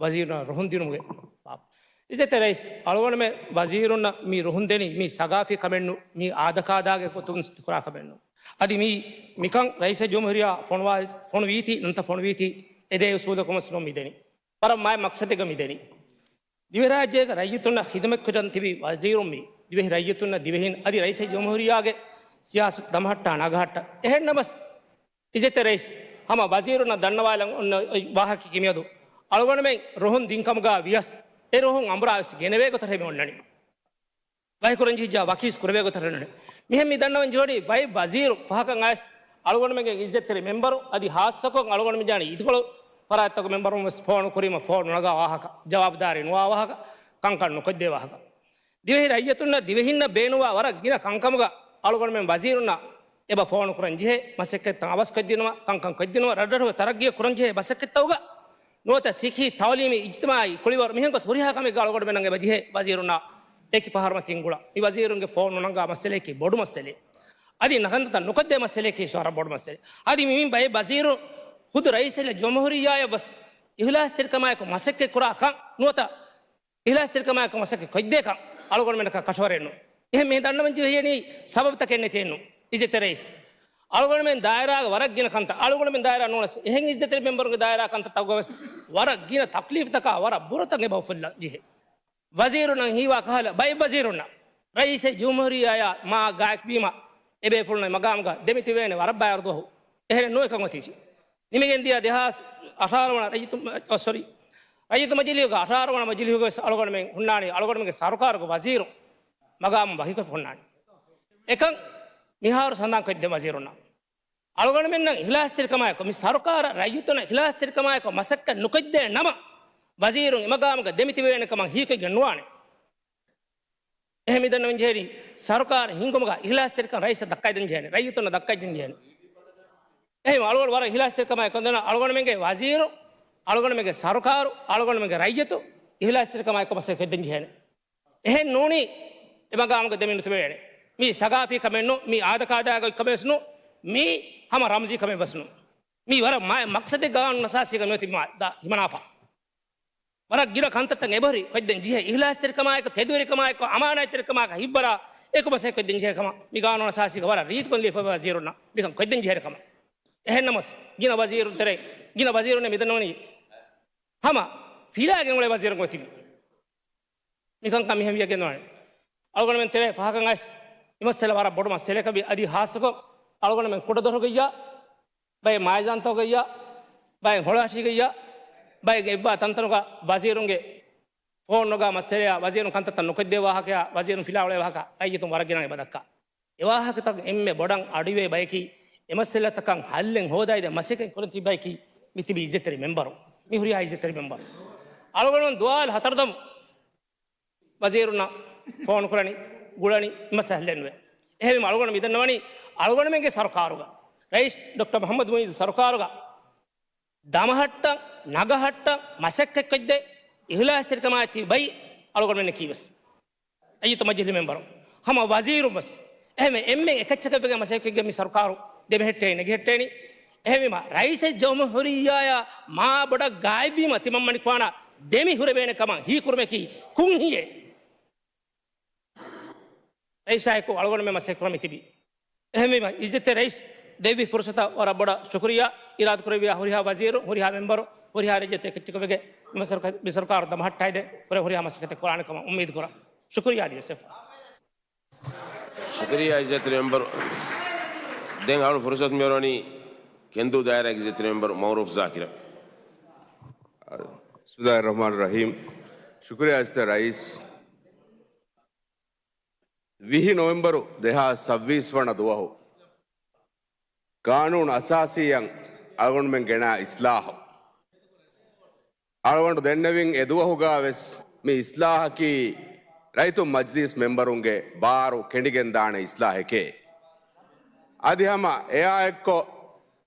ވަޒީރުންނަށް ރުހުން ދިނުމުގެ ބާބު. އިއްޒަތްތެރި ރައީސް، އަޅުގަނޑުމެން ވަޒީރުންނަށް މި ރުހުން ދެނީ މީ ސަގާފީ ކަމެއް ނޫން، މީ އާދަކާދާގެ ގޮތުން ކުރާ ކަމެއް ނޫން. އަދި މި މިކަން ރައީސެއް ޖުމްހޫރިއްޔާ ފޮނުވާ، ފޮނުވީތީ ނަންތަ ފޮނުވީތީ އެދޭ އުސޫލަކުން ވެސް ނޫން މިދެނީ. ވަރަށް މާތް މަޤްޞަދެއްގަ މިދެނީ. ދިވެހިރާއްޖޭގެ ރައްޔިތުންނަށް ޚިދުމަތްކުރަން ތިބި ވަޒީރުން މި. ދިވެހި ރައްޔިތުންނަށް ދިވެހިން އަދި ރައީސެއް ޖުމްހޫރިއްޔާގެ ސިޔާސަތު ދަމަހައްޓާ ނަގަހައްޓާ. އެހެންނަމަސް އިއްޒަތްތެރި ރައީސް ހަމަ ވަޒީރުންނަށް ދަންނަވާލަން އޮންނަ އޮތް ވާހަކައަކީ މިއަދު އަޅުގަނޑުމެން ރުހުން ދިން ކަމުގަ ވިޔަސް އެ ރުހުން އަނބުރާ ވެސް ގެނެވޭ ގޮތަށް މި އޮންނަނީ. ވަހިކުރަންޖެހިއްޖާ ވަކިވެސް ކުރެވޭ ގޮތަށް ނޫނޭ. މިހެން މި ދަންނަވަން ޖެހުނީ ބައެއް ވަޒީރު ފަހަކަށް އައިސް އަޅުގަނޑުމެންގެ އިއްޒަތްތެރި މެންބަރު އަދި ހާއްސަކޮށް އަޅުގަނޑުމެން ޖާނީ އިދިކޮޅު ފަރާތްތަކު މެންބަރުން ވެސް ފޯނު ކުރީމަ ފޯނު ނަގާ ވާހަކަ، ޖަވާބުދާރީ ނުވާ ވާހަކަ، ކަންކަން ނުކޮށްދޭ ވާހަކަ. ދިވެހި ރައްޔިތުންނަށް ދިވެހިންނަށް ބޭނުންވާ ވަރަށް ގިނަ ކަންކަމުގަ އަޅުގަނޑުމެން ވަޒީރުންނަށް އެބަ ފޯނު ކުރަން ޖެހޭ މަސައްކަތްތައް އަވަސްކޮށްދިނުމަށް، ކަންކަން ކޮށްދިނުމަށް، ރަށްރަށުގެ ތަރައްގީ ކުރަން ޖެހޭ މަސައްކަތްތައުގަ ނުވަތަ ސިއްހީ، ތައުލީމީ، އިޖްތިމާއީ، ކުޅިވަރު މިހެން ގޮސް ހުރިހާ ކަމެއްގަ އަޅުގަނޑުމެންނަށް އެބަ ޖެހޭ ވަޒީރުންނާ އެކި ފަހަރު މަތިން ގުޅަން. މި ވަޒީރުންގެ ފޯނު ނުނަންގާ މައްސަލައަކީ ބޮޑު މައްސަލައެއް. އަދި ކަންތައްތައް ނުކޮށްދޭ މައްސަލައަކީ ވަރަށް ބޮޑު މައްސަލައެއް. އަދި މި، މި ބައެއް ވަޒީރު ޚުދު ރައީސް ޖުމްހޫރިއްޔާއަށް ވެސް އިހުލާސްތެރިކަމާއެކު މަސައްކަތް ކުރާ ކަން ނުވަތަ އިހުލާސްތެރިކަމާއެކު މަސައްކަތް ކޮށްދޭކަން އަޅުގަނޑުމެންނަކަށް ކަށަވަރެއް ނޫން. އެހެން މި ދަންނަވަން ޖެހެނީ ސަބަބުތަކެއް ނެތިއެއްނު. އިއްޒަތްތެރި ރައީސް އަޅުގަނޑުމެން ދާއިރާގެ ވަރަށް ގިނަ ކަންތައް، އަޅުގަނޑުމެން ދާއިރާ ނޫނަސް، އެހެން އިއްޒަތްތެރި މެންބަރުންގެ ދާއިރާ ކަންތައްތަކުގަ ވެސް ވަރަށް ގިނަ ތަކްލީފްތަކާ ވަރަށް ބުރަތައް އެބަ އުފުއްލަން ޖެހޭ. ވަޒީރުންނަށް ހީވާ ކަހަލަ ބައެއް ވަޒީރުންނަށް ރައީސެއް ޖުމްހޫރިއްޔާއާ މާ ގާތްވީމަ އެބޭފުޅުންނަށް މަގާމުގަ ދެމިތިބޭނެ ވަރަށް ބައިވަރު ދުވަހު. އެހެނެއް ނުވެ ކަން އޮތީ. ނިމިގެން ދިޔަ ދެހާސް އަށާރަ ވަނަ ރައްޔިތު، އޮ، ސޮރީ، ރައްޔިތު މަޖިލީހުގަ އަށާރަ ވަނަ މަޖިލީހުގަ ވެސް އަޅުގަނޑުމެން ހުންނާނީ އަޅުގަނޑުމެންގެ ސަރުކާރުގެ ވަޒީރު މަގާމު ވަކިކޮށް ހުންނާނީ. އެކަން މިހާރު ސަނދާން ކޮށްދޭ ވަޒީރުންނަށް. އަޅުގަނޑުމެންނަށް އިހްލާސްތެރިކަމާއެކު، މި ސަރުކާރަށް ރައްޔިތުންނަށް އިހްލާސްތެރިކަމާއެކު މަސައްކަތް ނުކޮށްދޭ ނަމަ، ވަޒީރުން އެމަގާމުގަ ދެމިތިބޭނެ ކަމަށް ހީކޮށްގެން ނުވާނެ. އެހެން މި ދަންނަވަން ޖެހެނީ، ސަރުކާރު ހިންގުމުގަ އިހްލާސްތެރިކަން ރައީސަށް ދައްކައިދޭން ޖެހޭނެ، ރައްޔިތުންނަށް ދައްކައިދޭން ޖެހޭނެ. އެހެން އަޅުގަނޑު ވަރަށް އިހްލާސްތެރިކަމާއެކު ދަންނަ އަޅުގަނޑުމެންގެ ވަޒީރު، އަޅުގަނޑުމެންގެ ސަރުކާރު، އަޅުގަނޑުމެންގެ ރައްޔިތު އިހްލާސްތެރިކަމާއެކު މަސައްކަތް ކޮށްދޭން ޖެހޭނެ. އެހެން ނޫނީ އެ މަގާމުގަ ދެމި ނުތިބެވޭނެ. މީ ސަގާފީ ކަމެއް ނޫން، މީ އާދަކާދައިގެ ކަމެއް ވެސް ނޫން، މީ ހަމަ ރަމްޒީ ކަމެއް ވެސް ނޫން. މީ ވަރަށް މާ މަޤްޞަދެއް ގާނޫނު އަސާސީގަ ނުވެތި މާ ދާ ހިމަނާފަ. ވަރަށް ގިނަ ކަންތައްތައް އެބަހުރި ކޮށްދޭން ޖެހޭ، އިހްލާސްތެރިކަމާއެކު، ތެދުވެރިކަމާއެކު، އަމާނާތްތެރިކަމާއެކު ހިތްވަރާ އެކު މަސައްކަތް ކޮށްދޭން ޖެހޭ ކަމަށް މި ގާނޫނު އަސާސީގަ ވަރަށް ރީތިކޮށް ލިޔެފައިވާ ވަޒީރުންނަށް މިކަން ކޮށްދޭން ޖެހޭ ކަމަށް. އެހެންނަމަސް ގިނަ ވަޒީރުން ތެރޭ، ގިނަ ވަޒީރުންނެއް މިދަންނަވަނީ ހަމަ ފިލާގެން އުޅޭ ވަޒީރުން އޮތީ. މިކަންކަން މިހެން ވިޔަގެން ނުވާނެ. އަޅުގަނޑުމެން ތެރޭ ފަހަކަށް އައިސް މި މައްސަލަ ވަރަށް ބޮޑު މައްސަލައަކަށް ވި. އަދި ހާއްސަކޮށް އަޅުގަނޑުމެން ކުޑަދޮރުގައްޔާ، ބައެއް މާޒާންތޯގައްޔާ، ބައެއް ހޮޅަހަށީގައްޔާ، ބައެއް އެއްވާ ތަންތަނުގަ ވަޒީރުންގެ ފޯން ނުގާ މައްސަލަޔާ، ވަޒީރުން ކަންތައްތައް ނުކޮށްދޭ ވާހަކަޔާ، ވަޒީރުން ފިލާ އުޅޭ ވާހަކަ ރައްޔިތުން ވަރަށް ގިނަ އެބަ ދައްކާ. އެ ވާހަކަތައް އެންމެ ބޮޑަށް އަޑުއިވޭ ބަޔަކީ، އެ މައްސަލަތަކަށް ހައްލެއް ހޯދައިދޭ މަސައްކަތް ކުރަން ތިބި ބަޔަކީ، މި ތިބި އިއްޒަތްތެރި މެންބަރު، މި ހުރިހާ އިއްޒަތްތެރި މެންބަރު. އަޅުގަނޑު ދުވާލު ހަތަރު ދަމު ވަޒީރުންނަށް ފޯނު ކުރަނީ، ގުޅަނީ މައްސަލައެއް ނުވޭ. އެހެންވީމަ އަޅުގަނޑު މިދަންނަވަނީ، އަޅުގަނޑުމެންގެ ސަރުކާރުގަ، ރައީސް ޑޮކްޓަރ މުޙައްމަދު މުޢިއްޒު ސަރުކާރުގަ ދަމަހައްޓަން، ނަގަހައްޓަން މަސައްކަތްކޮށްދޭ އިހްލާސްތެރިކަމާއެކު ބައި އަޅުގަނޑުމެންނަކީ ވެސް. ރައްޔިތު މަޖިލިސް މެންބަރު، ހަމަ ވަޒީރުން ވެސް އެހެންވެ، އެންމެން އެކައްޗަކަށް ވެގެން މަސައްކަތްކޮށްގެން މި ސަރުކާރު ދެމެހެއްޓޭ ނެގިހެއްޓޭނީ. އެހެންވީމަ، ރައީސެއް ޖުމްހޫރިއްޔާއާ މާ ބޮޑަށް ގާތްވީމަ ތިމަންމަނިކުފާނާ ދެމި ހުރެވޭނެ ކަމަށް ހީކުރުމަކީ ކުންހިއެއް؟ ރައީސާއެކު އަޅުގަނޑުމެން މަސައްކަތް ކުރަމި ތިބީ. އެހެންވީމަ، އިއްޒަތްތެރި ރައީސް ދެއްވި ފުރުސަތަށް ވަރަށް ބޮޑަށް ޝުކުރިއްޔާ އިރާދަކުރެއްވިޔާ ހުރިހާ ވަޒީރު، ހުރިހާ މެންބަރު، ހުރިހާ ރައްޔިތު އެކައްޗަކަށް ވެގެން މި ސަރުކާ-، މި ސަރުކާރު ދަމަހައްޓައިދޭ ކުރެ ހުރިހާ މަސައްކަތެއް ކުރާނެ ކަމަށް އުއްމީދު ކުރަން. ޝުކުރިއްޔާ ދިވެސް. ޝުކުރިއްޔާ އިއްޒަތްތެރި މެންބަރު. ދެން އަޅު ފުރުސަތު މިއޮރޮނީ ކެންދޫ ދާއިރާގެ އިއްޒަތްތެރި މެންބަރު މައުރޫފް ޒާކިރަށް. ބިސްމިއްލާހިއްރަޙްމާނިއްރަޙީމް. ޝުކުރިއްޔާ އިއްޒަތްތެރި ރައީސް. ވިހި ނޮވެމްބަރު ދެހާސް ސައްބީސް ވަނަ ދުވަހު ގާނޫނު އަސާސީއަށް އަޅުގަނޑުމެން ގެނައި އިސްލާހު. އަޅުގަނޑު ދެންނެވިން އެ ދުވަހުގަ ވެސް މި އިސްލާހަކީ ރައްޔިތު މަޖްލިސް މެންބަރުންގެ ބާރު ކެނޑިގެންދާނެ އިސްލާހެކޭ. އަދި ހަމަ އެއާއެއްކޮށް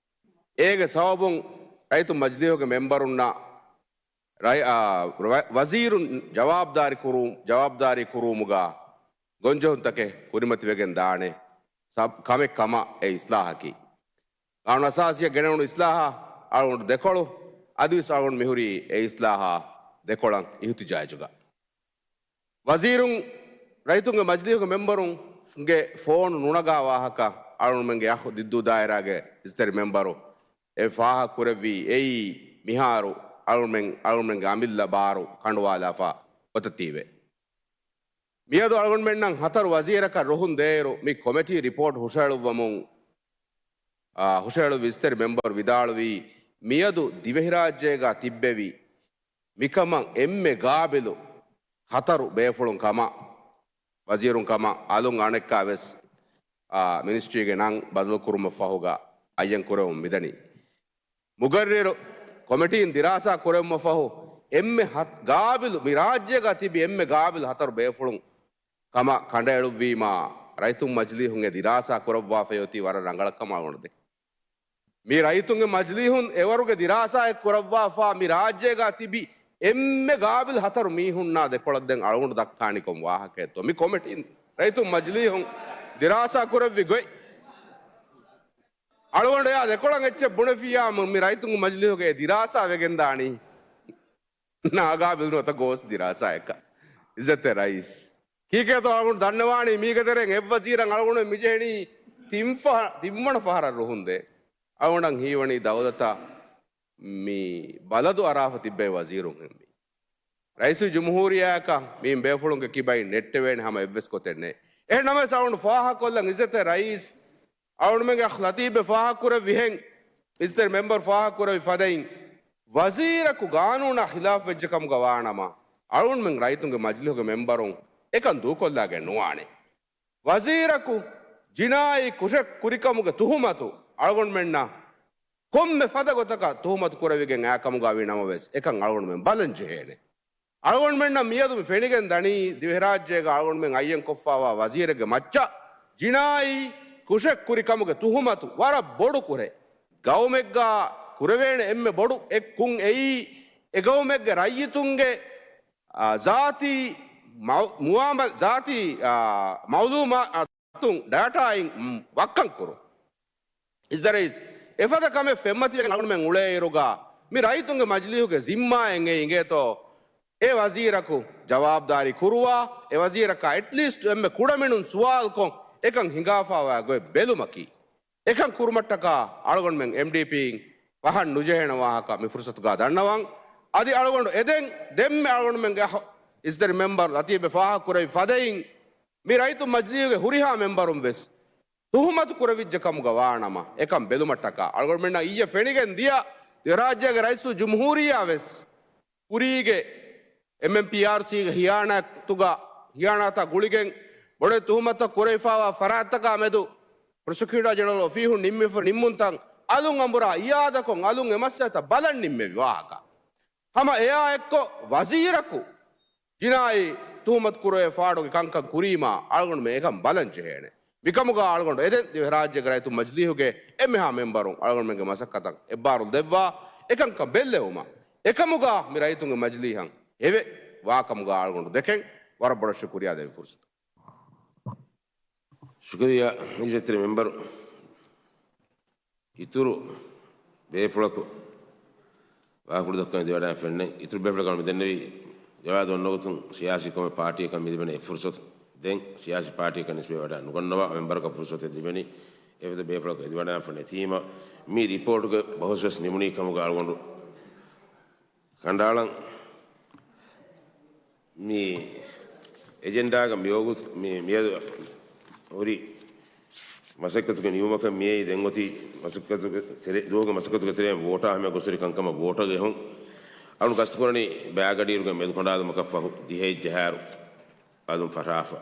އޭގެ ސަބަބުން ރައްޔިތު މަޖްލިހުގެ މެންބަރުންނަށް ރައި-، އާ، ރަ-، ވަޒީރުން ޖަވާބުދާރީ ކުރު-، ޖަވާބުދާރީ ކުރުވުމުގަ ގޮންޖެހުންތަކެއް ކުރިމަތިވެގެން ދާނެ ސަބް-، ކަމެއް ކަމަށް އެ އިސްލާހަކީ. ގާނޫނު އަސާސީއަށް ގެނެވުނު އިސްލާހަށް އަޅުގަނޑު ދެކޮޅު އަދިވެސް އަޅުގަނޑު މިހުރީ އެ އިސްލާހާ ދެކޮޅަށް އިހުތިޖާޖުގަ. ވަޒީރުން ރައްޔިތުންގެ މަޖިލީހުގެ މެންބަރުންގެ ފޯނު ނުނަގާ ވާހަކަ އަޅުގަނޑުމެންގެ އަޚު ދިއްދޫ ދާއިރާގެ އިސްތެރި މެމްބަރު އެ ފާހަގަ ކުރެއްވީ އެއީ މިހާރު އަޅުގަނޑުމެން، އަޅުގަނޑުމެންގެ އަމިއްލަ ބާރު ކަނޑުވާލާފަ ގޮތަށް ތީވެ. މިއަދު އަޅުގަނޑުމެންނަށް ހަތަރު ވަޒީރަކަށް ރުހުން ދޭއިރު މި ކޮމިޓީ ރިޕޯޓް ހުށަހެޅުއްވަމުން، އާ، ހުށަހެޅުއްވި އިސްތެރި މެމްބަރު ވިދާޅުވީ، މިއަދު ދިވެހިރާއްޖޭގަ ތިއްބެވި މިކަމަށް އެންމެ ގާބިލު ހަތަރު ބޭފުޅުން ކަމަށް، ވަޒީރުން ކަމަށް އަލުން އަނެއްކާ ވެސް، އާ، މިނިސްޓްރީގެ ނަން ބަދަލުކުރުމަށް ފަހުގަ އައްޔަން ކުރެވުން މިދަނީ. މުގައްރިރު ކޮމިޓީން ދިރާސާ ކުރެވުމަށް ފަހު، އެންމެ ހަ-، ގާބިލު، މި ރާއްޖޭގަ ތިބި އެންމެ ގާބިލު ހަތަރު ބޭފުޅުން ކަމަށް ކަނޑައެޅުއްވީމާ، ރައްޔިތުން މަޖިލީހުން އެ ދިރާސާ ކުރައްވާފައި އޮތީ ވަރަށް ރަނގަޅަށް ކަމަށް އަޅުގަނޑު ދެކެން. މި ރައްޔިތުންގެ މަޖިލީހުން އެވަރުގެ ދިރާސާއެއް ކުރައްވާފާ، މި ރާއްޖޭގަ ތިބި އެންމެ ގާބިލު ހަތަރު މީހުންނާ ދެކޮޅަށް ދެން އަޅުގަނޑު ދައްކާނީ ކޮން ވާހަކައެއްތޯ؟ މި ކޮމިޓީން ރައްޔިތުން މަޖިލީހުން ދިރާސާ ކުރެއްވި ގޮތް. އަޅުގަނޑު އެއާ ދެކޮޅަށް އެއްޗެއް ބުނެފިއްޔާ، މު-، މި ރައްޔިތުންގެ މަޖިލީހުގެ އެ ދިރާސާ ވެގެންދާނީ ނާގާބިލު ނުވަތަ ގޯސް ދިރާސާއަކަށް. އިއްޒަތްތެރި ރައީސް، ކީކޭތޯ އަޅުގަނޑު ދަންނަވާނީ؟ މީގެ ތެރެއިން އެއްވަޒީރަށް އަޅުގަނޑު މިޖެހެނީ ތިން ފަހަ-، ތިންވަނަ ފަހަރަށް ރުހުންދޭ. އަޅުގަނޑަށް ހީވަނީ ދައުލަތަށް މި ބަލަދު އަރާފަ ތިއްބައި ވަޒީރުންހެން މި ރައީސުލްޖުމްހޫރިއްޔާއަކަށް މިއިން ބޭފުޅުންގެ ކިބައިން ނެއްޓެވޭނެ ހަމަ އެއްވެސް ގޮތެއް ނެތް. އެހެން ނަމަވެސް އަޅުގަނޑު ފާހަގަކޮށްލަން އިއްޒަތްތެރި ރައީސް، އަޅުގަނޑުމެންގެ އަޚް ލަތީފްބެ ފާހަގަކުރެއްވިހެން، އިއްޒަތްތެރި މެމްބަރު ފާހަގަކުރެއްވި ފަދައިން، ވަޒީރަކު ގާނޫނާ ޚިލާފްވެއްޖެ ކަމުގަ ވާނަމަ، އަޅުގަނޑުމެން ރައްޔިތުންގެ މަޖިލީހުގެ މެމްބަރުން އެކަން ދޫކޮށްލާގެން ނުވާނެ. ވަޒީރަކު ޖިނާއީ ކުށެއް ކުރިކަމުގެ ތުހުމަތު އަޅުގަނޑުމެންނަށް ކޮންމެ ފަދަ ގޮތަކަށް ތުހުމަތު ކުރެވިގެން އާ ކަމުގަ ވީ ނަމަވެސް، އެކަން އަޅުގަނޑުމެން ބަލަން ޖެހޭނެ. އަޅުގަނޑުމެންނަށް މިއަދު މި ފެނިގެން ދަނީ، ދިވެހިރާއްޖޭގަ އަޅުގަނޑުމެން އައްޔަން ކޮށްފާވާ ވަޒީރެއްގެ މައްޗަށް ޖިނާއީ ކުށެއް ކުރިކަމުގެ ތުހުމަތު ވަރަށް ބޮޑު ކުށެއް. ގައުމެއްގަ ކުރެވޭނެ އެންމެ ބޮޑު އެއް ކުށް އެއީ، އެ ގައުމެއްގެ ރައްޔިތުންގެ، އާ، ޒާތީ މައު-، މުއާމަ-، ޒާތީ، އާ، މައުލޫމާތު ޑާޓާއިން ވައްކަން ކުރުން. އިއްޒަތްތެރި ރައީސް، އެފަދަ ކަމެއް ފެންމަތިވެގެން އަޅުގަނޑުމެން އުޅޭއިރުގަ، މި ރައްޔިތުންގެ މަޖިލީހުގެ ޒިންމާއެއް އެ އިނގޭތޯ، އެ ވަޒީރަކު ޖަވާބުދާރީ ކުރުވާ، އެ ވަޒީރަކާ އެޓްލީސްޓް އެންމެ ކުޑަމިނުން ސުވާލުކޮށް، އެކަން ހިނގާފާވާ ގޮތް ބެލުމަކީ. އެކަން ކުރުމަށްޓަކާ އަޅުގަނޑުމެން އެމްޑީޕީން ފަހަން ނުޖެހޭނެ ވާހަކަ މި ފުރުސަތުގަ ދަންނަވަން. އަދި އަޅުގަނޑު އެދެން ދެންމެ އަޅުގަނޑުމެންގެ އަހަ-، އިއްޒަތްތެރި މެމްބަރު ލަތީފްބެ ފާހަގަކުރެއްވި ފަދައިން، މި ރައްޔިތުން މަޖިލީހުގެ ހުރިހާ މެމްބަރުން ވެސް ތުހުމަތު ކުރެވިއްޖެ ކަމުގަ ވާނަމަ، އެކަން ބެލުމަށްޓަކާ އަޅުގަނޑުމެންނަށް އިއްޔެ ފެނިގެން ދިޔަ، ދިވެހިރާއްޖޭގެ ރައީސުލްޖުމްހޫރިއްޔާ ވެސް ކުރީގެ އެމްއެމްޕީއާރްސީގެ ހިޔާނާތުގަ، ހިޔާނާތާ ގުޅިގެން ބޮޑެތި ތުހުމަތަށް ކުރެވިފާވާ ފަރާތްތަކާ މެދު ޕްރޮސިކިއުޓާ ޖެނެރަލް އޮފީހުން ނިންމިފަ-، ނިންމުންތައް އަލުން އަނބުރާ އިއާދަކޮށް އަލުން އެ މައްސަލަތައް ބަލަން ނިންމެވި ވާހަކަ. ހަމަ އެއާ އެއްކޮށް ވަޒީރަކު ޖިނާއީ ތުހުމަތު ކުރެވޭ ފާޑުގެ ކަންކަން ކުރީމާ އަޅުގަނޑުމެން އެކަން ބަލަން ޖެހޭނެ. މިކަމުގަ އަޅުގަނޑު އެދެން ދިވެހިރާއްޖޭގެ ރައްޔިތުން މަޖިލީހުގެ އެންމެހާ މެމްބަރުން އަޅުގަނޑުމެންގެ މަސައްކަތަށް އެއްބާރުލް ދެއްވާ، އެކަންކަން ބެއްލެވުމަށް. އެކަމުގަ މި ރައްޔިތުންގެ މަޖިލީހަށް އެވެ ވާކަމުގަ އަޅުގަނޑު ދެކެން ވަރަށް ބޮޑަށް ޝުކުރިއްޔާ ދެއްވި ފުރުސަތު. ޝުކުރިއްޔާ އިއްޒަތްތެރި މެމްބަރު. އިތުރު ބޭފުޅަކު ވާހަކަ ދައްކަން ދެވަޑައި ފެންނެ. އިތުރު ބޭފުޅަކަށް މި ދެންނެވި ޖަވާބު ދެންނެވި ގޮތުން ސިޔާސީ ކޮންމެ ޕާޓީއަކަށް މި ލިބެނީ އެއް ފުރުސަތު. ދެން ސިޔާސީ ޕާޓީއަކަށް ނިސްބަތް ވަޑައި ނުގަންނަވާ މެމްބަރަކަށް ފުރުސަތެއް ލިބެނީ އެފަދަ ބޭފުޅަކު އެދިވަޑައި ފެންނެ. ތީމަ މި ރިޕޯޓުގެ ބަހުސް ވެސް ނިމުނީ ކަމުގަ އަޅުގަނޑު ކަނޑައަޅަން. މި އެޖެންޑާގަ މިވަގުތު މި މިއަދު ހުރި މަސައްކަތުގެ ނިމުމަކަށް މިއައީ ދެން އޮތީ މަސައްކަތުގެ ތެރެ-، ދުވަހުގެ މަސައްކަތުގެ ތެރެއިން ވޯޓާ ހަމަޔަށް ގޮސްހުރި ކަންކަމަށް ވޯޓަށް އެހުން. އަޅުން ގަސްތުކުރަނީ ބައިގަޑިއިރުގެ މެދުކަނޑާލުމަކަށް ފަހު ދިހައެއް ޖަހާއިރު އަލުން ފަށާފަ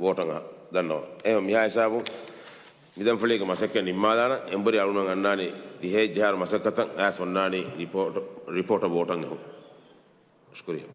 ވޯޓަށް ދަންނަވަން. އެހެން މިހާ ހިސާބުން މިދަންފަޅީގެ މަސައްކަތް ނިންމާލާނަން. އެނބުރި އަޅުން އަންނާނީ ދިހައެއް ޖަހާއިރު މަސައްކަތަށް އައިސް އޮންނާނީ ރިޕޯޓް، ރިޕޯޓަށް ވޯޓަށް އެހުން. ޝުކުރިއްޔާ.